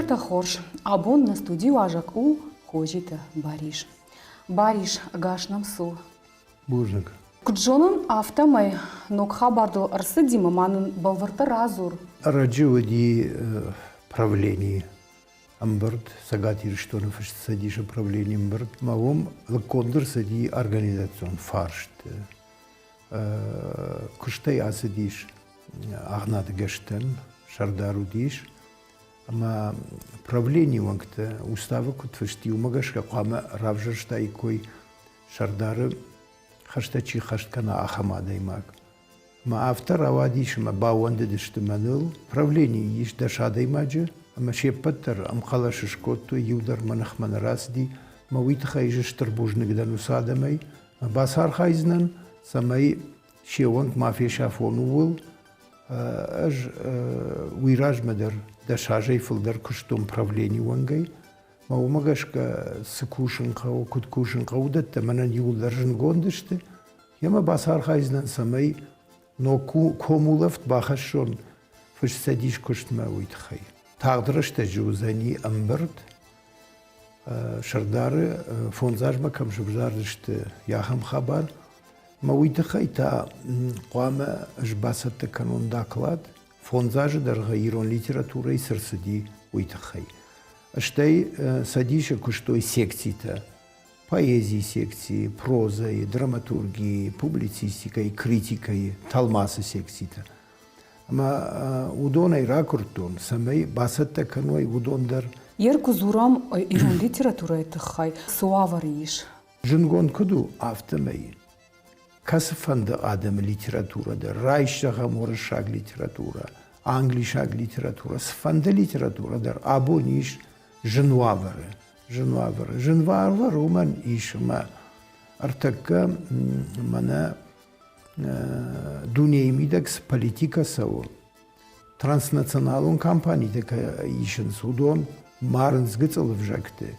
Изӕртӕ хорз. Абон нӕ студийы уазӕг у Хозиты Барис. Барис, ӕгас нӕм цу. Бузныг. Куыд зонын, афтӕмӕй ног хабар дыл ӕрцыди ӕмӕ ма нын бӕлвырддӕр радзур. Ӕрӕджы уыди правленийы ӕмбырд, Цӕгат Ирыстоны Фысцӕдисы правленийы ӕмбырд, ӕмӕ уым лыггонд ӕрцыди организацион фарст. Куыстӕй ацыдис Агънаты Гӕстӕн, сӕрдар уыдис, ӕмӕ правленийы уӕнгтӕ уставы куыд фыст и, уымӕ гӕсгӕ хъуамӕ равзӕрстаиккой сӕрдары хӕстӕ чи хӕст кӕна, ахӕм адӕймаг. Ӕмӕ афтӕ рауадис, ӕмӕ баууӕндыдысты мӕныл. Правленийы ис 10 адӕймаджы, ӕмӕ се ппӕт дӕр ӕмхъӕлӕс скодтой, иу дӕр мӕ ныхмӕ нӕ рацыди. Ӕмӕ уый тыххӕй ӕз стыр бузныг дӕн уыцы адӕмӕй. Ӕмӕ бацархайдзынӕн, цӕмӕй се уӕнг ма фесафон ууыл. Ӕз уый размӕ дӕр 10 азӕй фылдӕр куыстон правленийы уӕнгӕй. Мӕ уымӕ гӕсгӕ цы кусын хъӕуы, куыд кусын хъӕуы, уыдӕттӕ мӕнӕн иууылдӕр зындгонд сты. Йемӕ бацархайдзынӕн, цӕмӕй ног комулӕфт бахӕссон фысцӕдис куыстмӕ, уый тыххӕй. Тагъд рӕстӕджы уыдзӕни ӕмбырд. Сӕрдары фондз азмӕ кӕм сывзардзысты, ахӕм хабар. Мӕ уый тыххӕй та хъуамӕ ӕз бацӕттӕ кӕнон доклад, фондз азы дӕргъы ирон литературӕйы цы рцыди, уый тыххӕй. Стӕй цӕдисы куыстой секцитӕ поэзийы секцийы, прозӕйы, драматургийы, публицистикӕйы, критикӕйы, тӕлмацы секцитӕ. Ӕмӕ уыдонӕй ракуырдтон, цӕмӕй бацӕттӕ кӕной уыдон дӕр. Ер куы дзурӕм ирон литературӕйы тыххӕй, цы уавӕры ис? Зындгонд куыд у, афтӕмӕй кӕцыфӕнды адӕмы литературӕ дӕр, райс зӕгъӕм уырыссаг литературӕ, англисаг литературӕ, цыфӕнды литературӕ дӕр абон ис зын уавӕры. Зын уавӕры. Зын уавӕр уымӕн ис, ӕмӕ ӕртӕккӕ мӕнӕ дунейы мидӕг цы политикӕ цӕуы, транснационалон компанитӕ кӕй исынц, уыдон марынц гыцъыл ӕвзӕгты,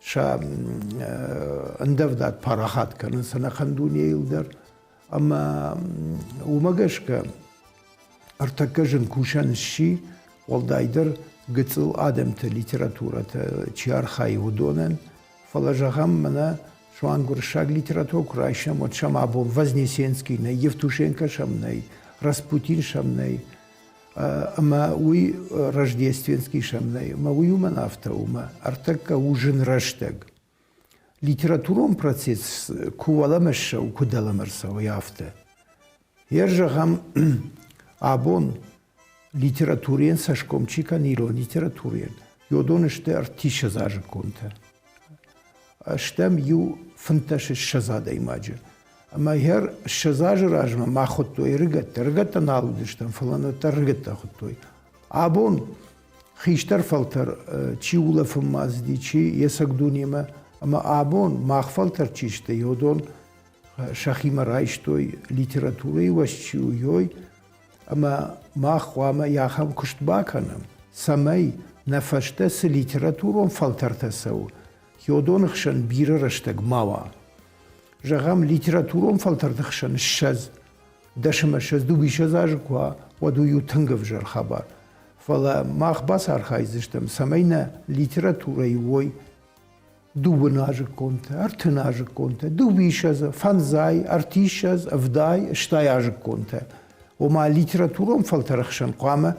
сӕ ӕндӕвдад парахат кӕнынц ӕнӕхъӕн дунейыл дӕр. Ӕмӕ уымӕ гӕсгӕ ӕртӕккӕ зын кусӕн сси, уӕлдайдӕр гыцъыл адӕмты литературӕтӕ чи архайы, уыдонӕн. Фӕлӕ, зӕгъӕм, мӕнӕ суанг уырыссаг литературӕ куы райсӕм, уӕд сӕм абон Вознесенский нӕй, Евтушенко сӕм нӕй, Распутин сӕм нӕй, ӕмӕ уый Рождественский сӕм нӕй. Ӕмӕ уый уымӕн афтӕ у, ӕмӕ ӕртӕккӕ у зын рӕстӕг. Литературон процесс куы уӕлӕмӕ ссӕуы, куы дӕлӕмӕ рцӕуы, афтӕ. Йе зӕгъӕм, абон литературӕйӕн цӕсгом чи кӕны, ирон литературӕйӕн, уыдон сты ӕртиссӕдз азыкконтӕ. Стӕм иу 25 адӕймаджы. Ӕмӕ хӕр 20 азы размӕ ма хуыдтой ӕрыгӕттӕ. Ӕрыгӕттӕ нал уыдыстӕм, фӕлӕ нӕ ӕрыгӕттӕ хуыдтой. Абон хистӕр фӕлтӕр чи улӕфынмӕ ацыди, чи йе цӕг дунемӕ, ӕмӕ абон мах фӕлтӕр чи сты, уыдон сӕхимӕ райстой литературӕйы уӕз чи у, уый, ӕмӕ мах хъуамӕ ахӕм куыст бакӕнӕм, цӕмӕй нӕ фӕстӕ цы литературон фӕлтӕртӕ цӕуы, уыдоны хсӕн бирӕ рӕстӕг ма уа. Зӕгъӕм, литературон фӕлтӕрты хсӕн 20, 10 ӕмӕ 20, 22 азы куы уа, уӕд уый у тынг ӕвзӕр хабар. Фӕлӕ мах бацархайдзыстӕм, цӕмӕй нӕ литературӕйы уой дыууыназыкконтӕ, ӕртыназыкконтӕ, дыууиссӕдзы, фӕндзай, ӕртиссӕдз, ӕвдай, стай азыкконтӕ. Ома литературон фӕлтӕры хсӕн хъуамӕ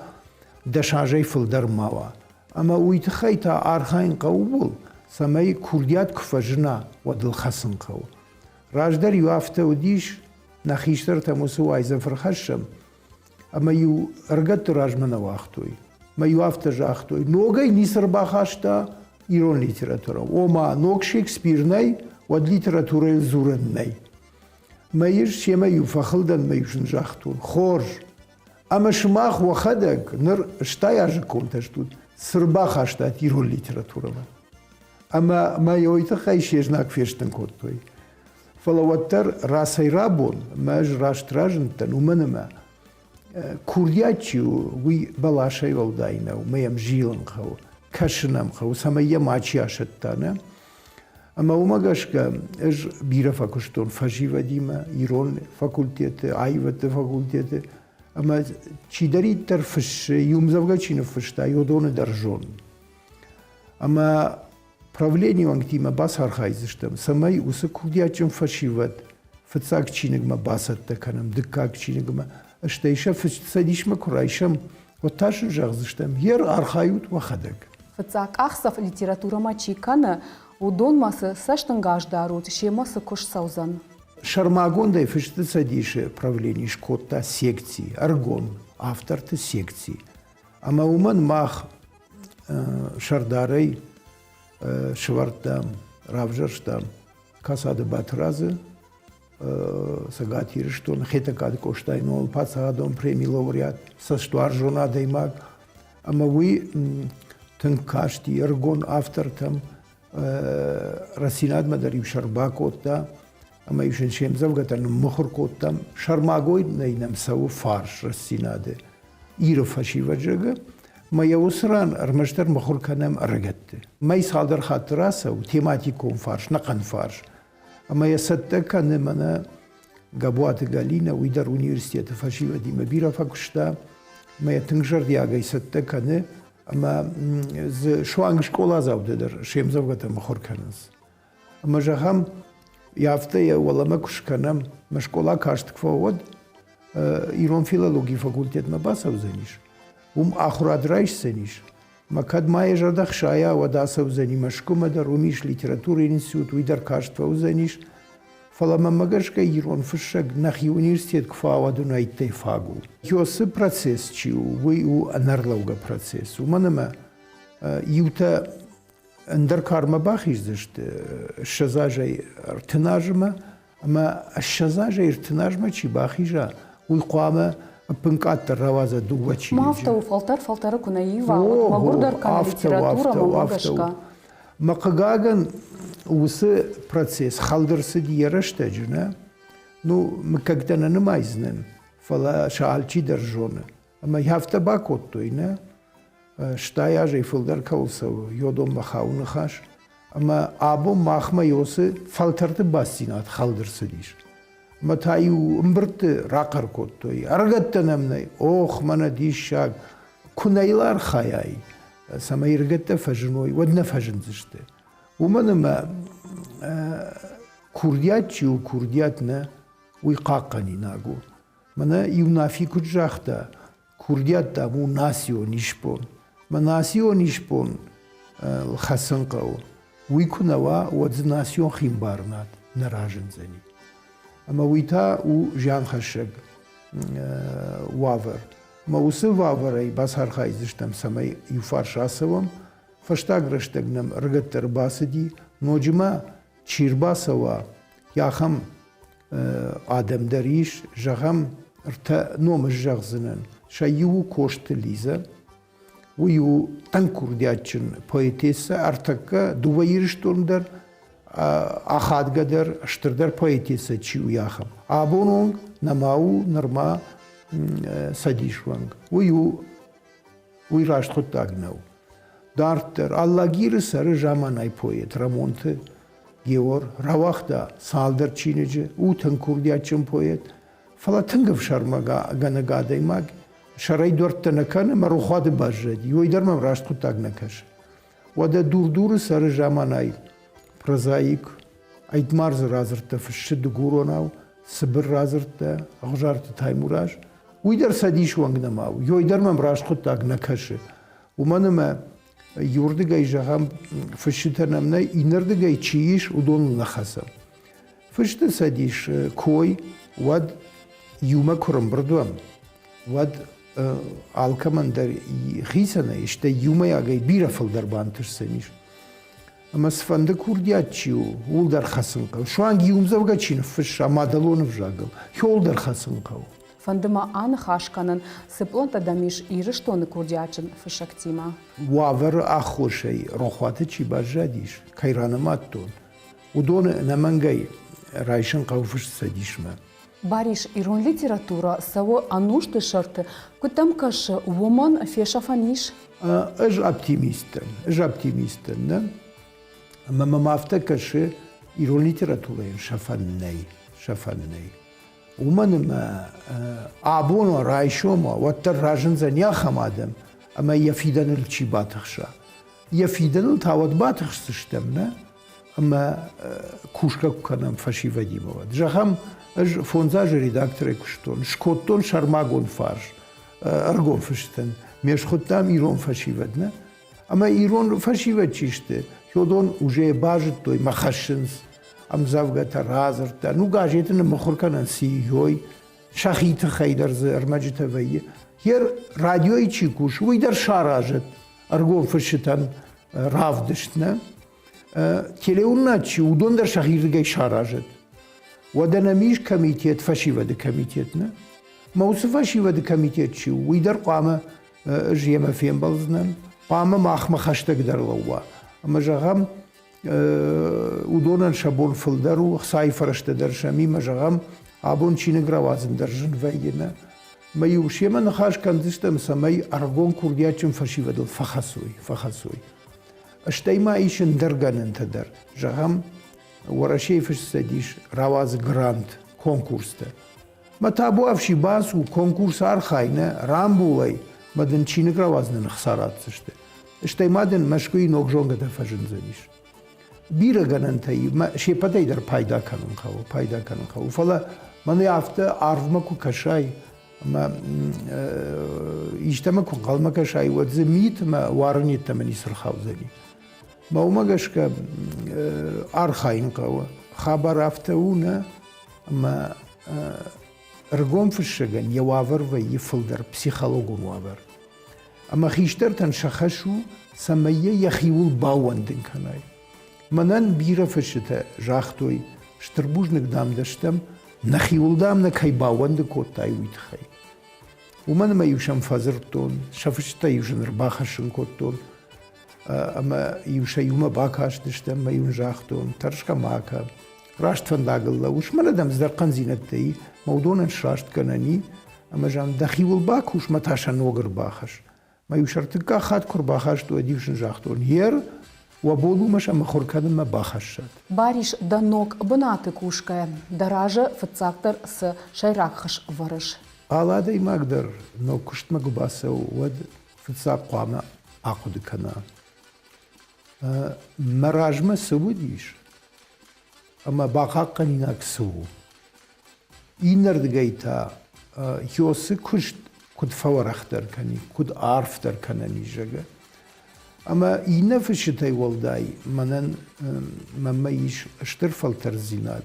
10 азӕй фылдӕр ма уа. Ӕмӕ уый тыххӕй та архайын хъӕуы ууыл, цӕмӕй курдиат куы фӕзына, уӕд ыл хӕцын хъӕуы. Раздӕр-иу афтӕ уыдис, нӕ хистӕртӕм уыцы уайдзӕф ӕрхӕссӕм, ӕмӕ-иу ӕрыгӕтты размӕ нӕ уагътой. Мӕ-иу афтӕ загътой, ногӕй ницы ӕрбахаста ирон литературӕ. Ома, ног Шекспир нӕй, уӕд литературӕйыл дзурӕн нӕй. Мӕ ис семӕ-иу фӕхыл дӕн, мӕ-иу сын загътон, хорз, ӕмӕ сымах уӕхӕдӕг ныр 60 азы контӕ стут, цы рбахастат ирон литературӕмӕ? Ӕмӕ мӕ уый тыххӕй се знаг фестын кодтой. Фӕлӕ уӕддӕр рацӕй-рабон мӕ ӕз раст разындтӕн, уымӕн ӕмӕ курдиат чи у, уый бӕласӕй уӕлдай нӕу, мӕ йӕм зилын хъӕуы, кӕсын ӕм хъӕуы, цӕмӕй йӕ мачи асӕтта, нӕ? Ӕмӕ уымӕ гӕсгӕ ӕз бирӕ фӕкуыстон фӕсивӕдимӕ, ирон факультеты, аивӕдты факультеты, ӕмӕ чидӕриддӕр фыссы, иу ӕмдзӕвгӕ чи ныффыста, уыдоны дӕр зонын. Ӕмӕ правленийы уӕнгтимӕ бацархайдзыстӕм, цӕмӕй уыцы курдиатджын фӕсивӕд фыццаг чиныгмӕ бацӕттӕ кӕнӕм, дыккаг чиныгмӕ, стӕй сӕ цӕдисмӕ куы райсӕм, уӕд та сын зӕгъдзыстӕм, ер архайут уӕхӕдӕг. Фыццаг къахдзӕф литературӕмӕ чи кӕны, уыдонмӕ цы цӕстӕнгас дарут, семӕ цы куыст цӕудзӕн? Сӕрмагондӕй Фысты Цӕдисы правлени скодта секци, ӕргом авторты секци. Ӕмӕ уымӕн мах сӕрдарӕй сӕвӕрдтам, равзӕрстам Касады Батрадзы, Цӕгат Ирыстоны Хетӕгкаты Къостайы номыл паддзахадон премийы лауреат, цӕстуарзон адӕймаг. Ӕмӕ уый тынг касти ӕрыгон автортӕм, Рӕстдзинадмӕ дӕр-иу сӕр бакодта ӕмӕ-иу сын се мдзӕвгӕтӕ ныммыхуыр кодтам. Сӕрмагондӕй нӕм цӕуы фарс Рӕстдзинады Иры фӕсивӕд зӕгъы, мӕ йӕ уыцы ран ӕрмӕстдӕр мыхуыр кӕнӕм ӕрыгӕтты. Мӕй цалдӕр хатты рацӕуы тематикон фарс, нӕхъӕн фарс. Ӕмӕ йӕ цӕттӕ кӕны мӕнӕ Габуаты Галинӕ, уый дӕр университеты фӕсивӕдимӕ бирӕ фӕкуыста, ӕмӕ йӕ тынг зӕрдиагӕй цӕттӕ кӕны ӕмӕ дзы суанг скъоладзаутӕ дӕр се мдзӕвгӕтӕ мыхуыр кӕнынц. Ӕмӕ зӕгъӕм, афтӕ йӕ уӕлӕмӕ куы скӕнӕм, мӕ скъола каст куы фӕуа, уӕд ирон филологийы факультетмӕ бацӕудзӕнис, уым ахуырад райсдзӕнис, мӕ кӕд ма йӕ зӕрдӕ хсайа, уӕд ацӕудзӕни Мӕскуымӕ дӕр, уым ис литературӕйы институт, уый дӕр каст фӕуыдзӕнис. Фӕлӕ мӕнмӕ гӕсгӕ ирон фыссӕг нӕхи университет куы фӕуа, уӕд уынӕйттӕй фаг у. Уыцы процесс чи у, уый у ӕнӕрлӕугӕ процесс, уымӕн ӕмӕ иутӕ ӕндӕр кармӕ бахиздзысты 20 азӕй 30 азмӕ, ӕмӕ 20 азӕй 30 азмӕ чи бахиза, уый хъуамӕ ӕппынкъаддӕр рауадза дыууӕ чиныджы. Ма афтӕ у, фӕлтӕр фӕлтӕры куы нӕ ива, уӕд мӕгуырдӕр кӕны литературӕ, мӕнмӕ гӕсгӕ. Мӕ хъыгагӕн, уыцы процесс хӕлд ӕрцыди йӕ рӕстӕджы, нӕ? Ну, мыггӕгтӕ нӕ нымайдзынӕн, фӕлӕ сӕ алчи дӕр зоны. Ӕмӕ афтӕ бакодтой, нӕ? Стай азӕй фылдӕр кӕуыл цӕуы, йодонмӕ хауы ныхас. Ӕмӕ абон махмӕ уыцы фӕлтӕрты бастдзинад хӕлд ӕрцыдис. Ӕмӕ та-иу ӕмбырдты рахъӕр кодтой, ӕрыгӕттӕ нӕм нӕй, ох, мӕнӕ диссаг, куы нӕ йыл архайай, цӕмӕй ӕрыгӕттӕ фӕзыной, уӕд нӕ фӕзындзысты. Уымӕн ӕмӕ курдиат чи у, курдиат нӕ, уый хъахъхъӕнинаг у. Мӕнӕ иу Нафи куыд загъта, курдиат, дам, у национ исбон. Мӕ национ исбон хӕцын хъӕуы. Уый куы нӕ уа, уӕд дзы национ химбарынад нӕ разындзӕни. Ӕмӕ уый та у зианхӕссӕг уавӕр. Ӕмӕ уыцы уавӕрӕй бацархайдзыстӕм, цӕмӕй иуфарс ацӕуӕм. Фӕстаг рӕстӕг нӕм ӕрыгӕттӕ ӕрбацыди, ноджы ма чи рбацӕуа, ахӕм адӕм дӕр ис, зӕгъӕм, ӕртӕ номы зӕгъдзынӕн. Сӕ иу у Косты Лизӕ, уый у тынг курдиатджын поэтессӕ, ӕртӕккӕ дыууӕ Ирыстоны дӕр ахадгӕдӕр, стырдӕр поэтессӕ чи у, ахӕм. Абон онг нӕма у нырма цӕдисуӕнг. Уый у уый раст хъуыддаг нӕу. Дарддӕр Алагиры цӕры заманай поэт Рӕмонты Геор рауагъта цалдӕр чиныджы, у тынг курдиатджын поэт, фӕлӕ тынг ӕфсӕрмгӕнӕг адӕймаг, сӕрӕй дуӕрттӕ нӕ кӕны, мӕ рохуаты баззади, уый дӕр мӕм раст хъуыддаг нӕ кӕсы. Уӕдӕ Дур-Дуры цӕры заманай прозаик, Ӕйтмарзы радзырдтӕ фыссы дыгуронау, цыбыр радзырдтӕ Ӕгъуызарты Таймураз. Уый дӕр цӕдис уӕнг нӕма у, ёй дӕр мӕм раст хъуыддаг нӕ кӕсы. Уымӕн ӕмӕ иуырдыгӕй зӕгъӕм, фысджытӕ нӕм нӕй, иннӕрдыгӕй чи ис, уыдоныл нӕ хӕцӕм. Фысты цӕдис кой, уӕд иумӕ куы рымбырд уӕм, уӕд алкӕмӕн дӕр хицӕнӕй, стӕй иумӕйагӕй бирӕ фылдӕр бантысдзӕнис. Ӕмӕ цыфӕнды курдиат чи у, ууыл дӕр хӕцын хъӕуы. Суанг иу ӕмдзӕвгӕ чи ныффысса мадӕлон ӕвзагыл, хиуыл дӕр хӕцын хъӕуы. Фӕнды мӕ аныхас кӕнын, цы пълантӕ дӕм ис Ирыстоны курдиатджын фыссӕгтимӕ? Уавӕры аххосӕй рохуаты чи баззадис, кӕй ранымадтон, уыдоны ӕнӕмӕнгӕй райсын хъӕуы фыстцӕдисмӕ. Барис, ирон литературӕ цӕуы ӕнусты сӕрты. Куыд дӕм кӕсы, уымӕн фесӕфӕн ис? Ӕз оптимист дӕн, ӕз оптимист дӕн, нӕ? Ӕмӕ мӕм афтӕ кӕсы, ирон литературӕйӕн сӕфӕн нӕй, сӕфӕн нӕй. Уымӕн ӕмӕ абон уа, райсом уа, уӕддӕр разындзӕн ахӕм адӕм, ӕмӕ йӕ фидӕныл чи батыхса. Йӕ фидӕныл та уӕд батыхсдзыстӕм, нӕ? Ӕмӕ кусгӕ куы кӕнӕм фӕсивӕдимӕ уӕд. Зӕгъӕм, ӕз фондз азы редакторӕй куыстон, скодтон сӕрмагонд фарс ӕргом фыстӕн. Ме схуыдтам ирон фӕсивӕд, нӕ? Ӕмӕ ирон фӕсивӕд чи сты, уыдон уже базыдтой мӕ хӕссынц ӕмдзӕвгӕтӕ, радзырдтӕ. Ну, газеты ныммыхуыр кӕнӕн ЦИО-й, сӕхи тыххӕй дӕр дзы ӕрмӕджытӕ вӕййы. Йе радиойы чи кусы, уый дӕр саразӕд ӕргом фысджытӕн равдыст, нӕ? Телеуынынад чи, уыдон дӕр сӕхирдыгӕй саразӕд. Уӕдӕ нӕм ис комитет, фӕсивӕды комитет, нӕ? Мӕ уыцы фӕсивӕды комитет чи у, уый дӕр хъуамӕ ӕз йемӕ фембӕлдзынӕн, хъуамӕ махмӕ хӕстӕгдӕр лӕууа. Ӕмӕ зӕгъӕм, уыдонӕн сӕ бон фылдӕр у, ӕхцайы фӕрӕзтӕ дӕр сӕм и, мӕ зӕгъӕм, абон чиныг рауадзын дӕр зын вӕййы, нӕ? Мӕ-иу семӕ ныхас кӕндзыстӕм, цӕмӕй ӕрыгон курдиатджын фӕсивӕдыл фӕхӕцой, фӕхӕцой. Стӕй ма ис ӕндӕр гӕнӕнтӕ дӕр. Зӕгъӕм, Уӕрӕсейы Фысцӕдис рауадзы грант, конкурстӕ. Мӕ табуафси бацу, конкурс архай, нӕ, рамбулай, мӕ дын чиныг рауадзынӕн ӕхца ратдзысты. Стӕй ма дын Мӕскуыйы ног зонгӕтӕ фӕзындзӕнис. Бирӕ гӕнӕнтӕ и, мӕ се ппӕтӕй дӕр пайда кӕнын хъӕуы, пайда кӕнын хъӕуы. Фӕлӕ мӕнӕ афтӕ арвмӕ куы кӕсай, ӕмӕ истӕмӕ куы ӕнхъӕлмӕ кӕсай, уӕд дзы мит ӕмӕ уарын йеддӕмӕ ницы рхаудзӕни. Мӕ уымӕ гӕсгӕ архайын хъӕуы. Хабар афтӕ у, нӕ, ӕмӕ ӕргом фыссӕгӕн йӕ уавӕр вӕййы фылдӕр психологон уавӕр. Ӕмӕ хистӕртӕн сӕ хӕс у, цӕмӕй йӕ йӕхиуыл баууӕндын кӕнай. Мӕнӕн бирӕ фысджытӕ загътой, стыр бузныг дам дӕ стӕм, нӕхиуыл дам нӕ кӕй баууӕнды кодтай, уый тыххӕй. Уымӕн ӕмӕ-иу сӕм фӕдзырдтон, сӕ фыстытӕ-иу сын ӕрбахӕссын кодтон, ӕмӕ-иу сӕ иумӕ бакастыстӕм, ӕмӕ-иу ын загътон, тӕрсгӕ ма кӕ, раст фӕндагыл лӕууыс, мӕнӕ дӕм цыдӕр хъӕндзинӕдтӕ и, мӕ уыдонӕн сраст кӕнӕн и, ӕмӕ зӕгъын, дӕхиуыл бакус, мӕ та сӕ ног ӕрбахӕсс. Мӕ-иу сӕ ӕртыккаг хатт куы ӕрбахастой, уӕд-иу сын загътон, ер, уӕ бон у мӕ сӕ мыхуыр кӕнынмӕ бахӕссат. Барис, дӕ ног бынаты кусгӕ, дӕ разы фыццагдӕр цы сӕйраг хӕс ӕвӕрыс? Алы адӕймаг дӕр ног куыстмӕ куы бацӕуы, уӕд фыццаг хъуамӕ ахъуыды кӕна. Мӕ размӕ цы уыдис ӕмӕ бахъахъхъӕнинаг цы у? Иннӕрдыгӕй та Йосы куыст куыд фӕуӕрӕхдӕр кӕни, куыд арфдӕр кӕнӕн ис, зӕгъгӕ. Ӕмӕ иннӕ фысджытӕй уӕлдай мӕнӕн мӕнмӕ ис стыр фӕлтӕрддзинад.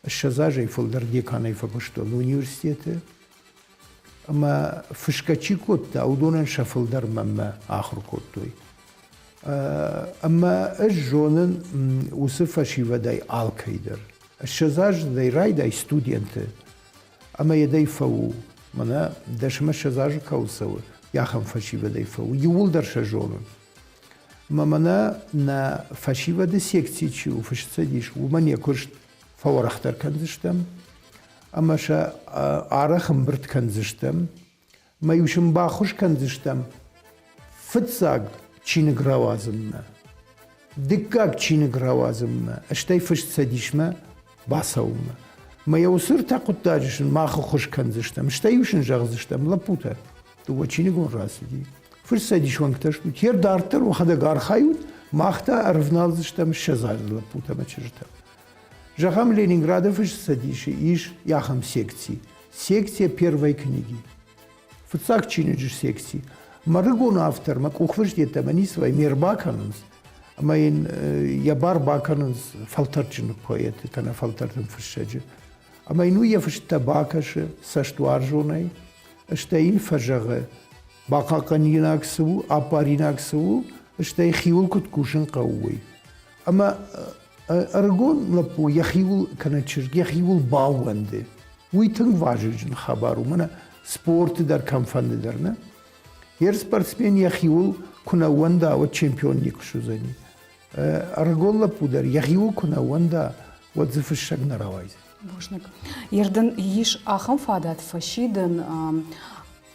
20 азӕй фылдӕр деканӕй фӕкуыстон университеты. Ӕмӕ фысгӕ чи кодта, уыдонӕн сӕ фылдӕр мӕнмӕ ахуыр кодтой. Ӕмӕ ӕз зонын уыцы фӕсивӕдӕй алкӕй дӕр. 20 аздзыдӕй райдай студенты ӕмӕ йӕдӕй фӕу. Мӕнӕ дӕсмӕ 20 азы кӕуыл цӕуы, ахӕм фӕсивӕдӕй фӕу. Иууылдӕр сӕ зонын. Ӕмӕ мӕнӕ нӕ фӕсивӕды секци чи у, фысцӕдис, уымӕн йӕ куыст фӕуӕрӕхдӕр кӕндзыстӕм ӕмӕ сӕ арӕх ӕмбырд кӕндзыстӕм. Мӕ-иу сын баххуыс кӕндзыстӕм фыццаг чиныг рауадзынмӕ, дыккаг чиныг рауадзынмӕ, стӕй фыст цӕдисмӕ бацӕуынмӕ. Мӕ йӕ уыцы ӕртӕ хъуыддаджы сын мах ӕххуыс кӕндзыстӕм, стӕй-иу сын зӕгъдзыстӕм, лӕппутӕ, дыууӕ чиныгон рацыди, фыст цӕдис уӕнгтӕ стут, йе дарддӕр уӕхӕдӕг архайут, мах та ӕрывналдзыстӕм 20 азы лӕппутӕ ӕмӕ чызджытӕм. Зӕгъӕм, Ленинграды фысцӕдисы ис ахӕм секци. Секция первой книги. Фыццаг чиныджы секци. Мӕ рыгон автор мӕ къухфыст йеддӕмӕ ницӕуӕй ме рбакӕнынц ӕмӕ йын йӕ бар бакӕнынц фӕлтӕрдджын поэты кӕнӕ фӕлтӕрдджын фыссӕджы. Ӕмӕ йын уый йӕ фыстытӕ бакӕсы цӕстуарзонӕй, стӕй йын фӕзӕгъы, бахъахъхъӕнинаг цы у, аппаринаг цы у, стӕй хиуыл куыд кусын хъӕуы, уый. Ӕмӕ ӕрыгон лӕппу йӕхиуыл кӕнӕ чызг йӕхиуыл баууӕнды. Уый тынг вазыгджын хабар у, мӕнӕ спорты дӕр кӕмфӕнды дӕр, нӕ? Йе спортсмен йӕхиуыл куы нӕ ууӕнда, уӕд чемпион никуы суыдзӕни. Ӕрыгон лӕппу дӕр йӕхиуыл куы нӕ ууӕнда, уӕд дзы фыссӕг нӕ рауайдзӕн. Бузныг. Ердын ис ахӕм фадат фӕсидын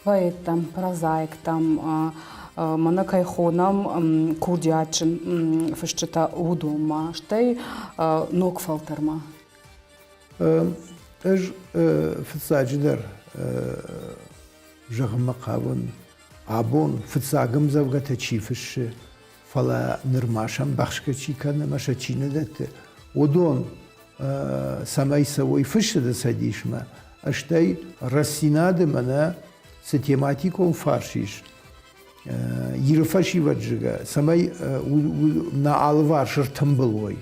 поэттӕм, прозаиктӕм, мӕнӕ кӕй хонӕм курдиатджын фысджытӕ, уыдонмӕ, стӕй ног фӕлтӕрмӕ. Ӕз фыццаджыдӕр зӕгъынмӕ хъавын, абон фыццаг ӕмдзӕвгӕтӕ чи фыссы, Фӕлӕ нырма сӕм бӕхсгӕ чи кӕны ӕмӕ сӕ чи нӕ дӕтты, уыдон цӕмӕй цӕуой фыссыды цӕдисмӕ, стӕй рӕстдзинады мӕнӕ цы тематикон фарс ис, Иры фӕсивӕд зыгӕ, цӕмӕй нӕ алыварс ӕртымбыл уой.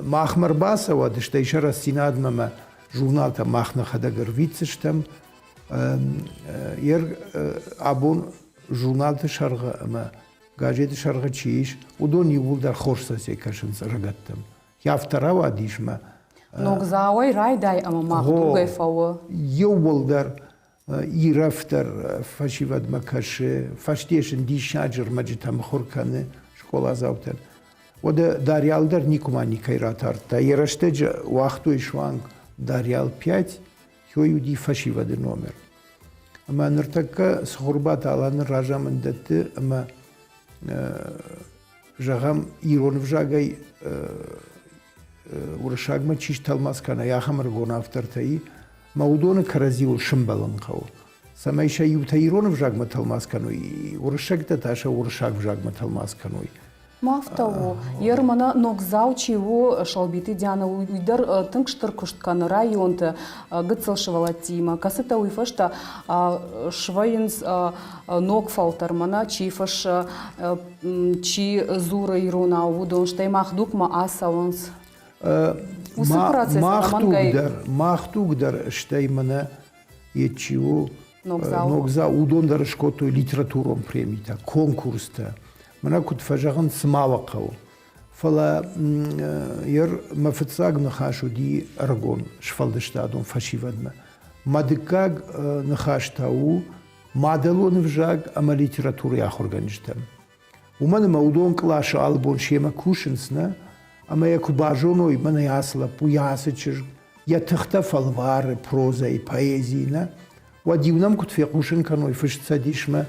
Махмӕ ӕрбацӕуӕд, стӕй сӕ рӕстдзинадмӕ мӕ журналтӕ мах нӕхӕдӕг ӕрвитдзыстӕм. Абон журналты сӕргъы ӕмӕ газеты сӕргъы чи ис, уыдон иууылдӕр хорз цӕстӕй кӕсынц ӕрыгӕттӕм. Афтӕ рауадис мӕ. Ногдзауӕй райдай ӕмӕ мах тугӕй фӕуы. Иууылдӕр ирӕфдӕр фӕсивӕдмӕ кӕсы, фӕсте сын диссаджы ӕрмӕджытӕ мыхуыр кӕны скъоладзаутӕн. Уӕдӕ Дарьял дӕр никуыма никӕй ратардта. Йӕ рӕстӕджы уагътой суанг Дарьял 5, хёй уыди фӕсивӕды номер. Ӕмӕ ныртӕккӕ Цхуырбаты Аланы разамынд дӕтты ӕмӕ зӕгъӕм, ирон ӕвзагӕй уырыссагмӕ чи стӕлмац кӕна, ахӕм ӕрыгон автортӕ и, мӕ уыдоны кӕрӕдзиуыл сымбӕлын хъӕуы. Цӕмӕй сӕ иутӕ ирон ӕвзагмӕ тӕлмац кӕной, уырыссӕгтӕ та сӕ уырыссаг ӕвзагмӕ тӕлмац кӕной. Афтӕ у. Ер мӕнӕ ногдзау чи у, Шалбиты Диана, уый дӕр тынг стыр куыст кӕны районты гыццыл сывӕллӕттимӕ, кӕцытӕ уый фӕстӕ свӕййынц ног фӕлтӕр, мӕнӕ чи фыссы, чи дзуры иронау, уыдон, стӕй мах дугмӕ ацӕуынц. Уыцы процесс ӕнӕмӕнгӕй... Мах дуг дӕр, стӕй мӕнӕ йе чи у, ногдзау, уыдон дӕр скодтой литературон премитӕ, конкурстӕ. Мӕнӕ куыд фӕзӕгъынц, цы ма уӕ хъӕуы. Фӕлӕ ер мӕ фыццаг ныхас уыди ӕрыгон сфӕлдыстадон фӕсивӕдмӕ. Мӕ дыккаг ныхас та у мадӕлон ӕвзаг ӕмӕ литературӕйы ахуыргӕнджытӕм. Уымӕн ӕмӕ уыдон къласы алыбон семӕ кусынц, нӕ? Ӕмӕ йӕ куы базоной, мӕнӕ ацы лӕппу, йӕ ацы чызг, йӕ тыхтӕ фӕлвары прозӕйы, поэзийы, нӕ? Уӕд-иу нӕм куыд фехъусын кӕной фыст цӕдисмӕ,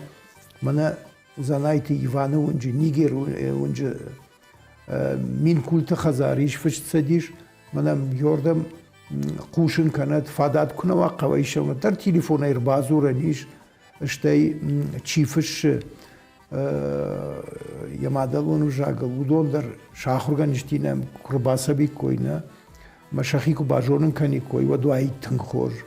мӕнӕ Дзанайты Иваны уынджы, Нигеры уынджы Минкульты хӕдзар ис фыст цӕдис, мӕнӕ ёрдӕм хъусын кӕнӕд, фадат куы нӕ уа хъӕуӕй сӕумӕ дӕр телефонӕй ӕрбадзурӕн ис, стӕй чи фыссы йӕ мадӕлон ӕвзагыл, уыдон дӕр сӕ ахуыргӕнджытимӕ куы рбацӕуиккой, нӕ, мӕ сӕхи куы базонын кӕниккой, уӕд уаид тынг хорз.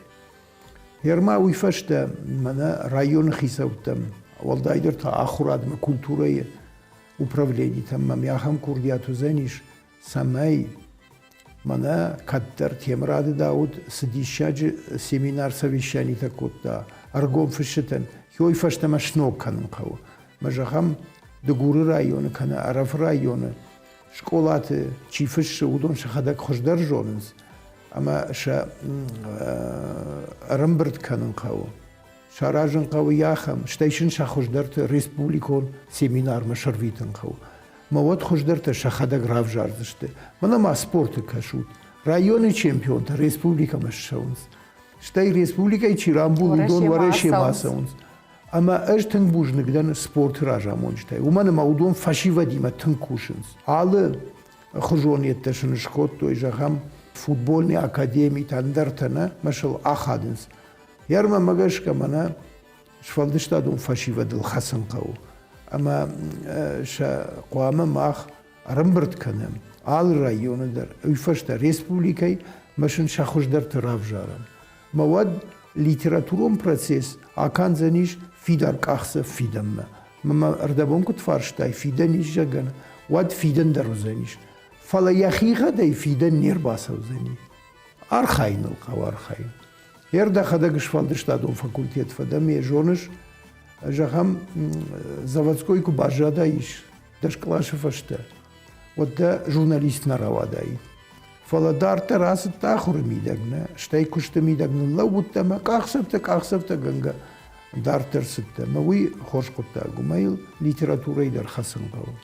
Гъер ма уый фӕстӕ мӕнӕ районы хицӕуттӕм, уӕлдайдӕр та ахуырадмӕ, культурӕйы управленитӕм мӕм ахӕм курдиат уыдзӕнис, цӕмӕй мӕнӕ кӕддӕр Темырады Дауыт цы диссаджы семинар-совещанитӕ кодта ӕргом фысджытӕн, уый фӕстӕмӕ сног кӕнын хъӕуы. Мӕ зӕгъӕм, Дыгуры районы кӕнӕ Ӕрӕфы районы скъолаты чи фыссы, уыдон сӕхӕдӕг хуыздӕр зонынц ӕмӕ сӕ ӕрӕмбырд кӕнын хъӕуы. Саразын хъӕуы ахӕм, стӕй сын сӕ хуыздӕрты республикон семинармӕ сӕрвитын хъӕуы. Мӕ уӕд хуыздӕртӕ сӕхӕдӕг равзардзысты. Мӕнӕ ма спорты кӕсут. Районы чемпионтӕ республикӕмӕ ссӕуынц. Стӕй республикӕйы чи рамбулы, уыдон Уӕрӕсемӕ ацӕуынц. Ӕмӕ ӕз тынг бузныг дӕн спорты разамонджытӕй, уымӕн ӕмӕ уыдон фӕсивӕдимӕ тынг кусынц. Алы хуызон йедтӕ сын скодтой, зӕгъӕм, футбольный академитӕ, ӕндӕртӕ нӕ, мӕ сыл ахадынц. Йӕ гӕсгӕ мӕнӕ сфӕлдыстадон фӕсивӕдыл хӕцын хъӕуы. Ӕмӕ сӕ хъуамӕ мах ӕрӕмбырд кӕнӕм алы районы дӕр, уый фӕстӕ республикӕйы мӕ сын сӕ хуыздӕрты равзарӕм. Мӕ уӕд литературон процесс акӕндзӕнис фидар къахдзӕф фидӕнмӕ. Мӕ ӕрдӕбон куыд фарстай, фидӕн ис, зӕгъгӕ, уӕд фидӕн дӕр уыдзӕнис. Фӕлӕ йӕхигъӕдӕй фидӕн не рбацӕудзӕни. Архайыныл хъӕуы архайын. Ер дӕхӕдӕг сфӕлдыстадон факультет фӕдӕ, ме зоныс, зӕгъӕм, заводской куы баззадаис дӕс къласы фӕстӕ, уӕд дӕ журналист нӕ рауадаид. Фӕлӕ дарддӕр ацыдтӕ ахуыры мидӕг, нӕ, стӕй куысты мидӕг ныллӕууыдтӕ ӕмӕ къахдзӕфтӕ къахдзӕфтӕгӕнгӕ дарддӕр цыдтӕ. Ӕмӕ уый хорз хъуыддаг у, мӕ йыл литературӕйы дӕр хӕцын хъӕуы.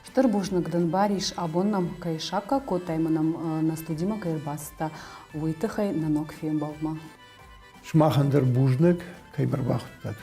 Стыр бузныг дын, Барис, абон нӕм кӕй саккаг кодтай ӕмӕ нӕм нӕ студимӕ кӕй ӕрбацыдтӕ, уый тыххӕй нӕ ног фембӕлдмӕ. Сымахӕн дӕр бузныг, кӕй мӕ ӕрбахуыдтат.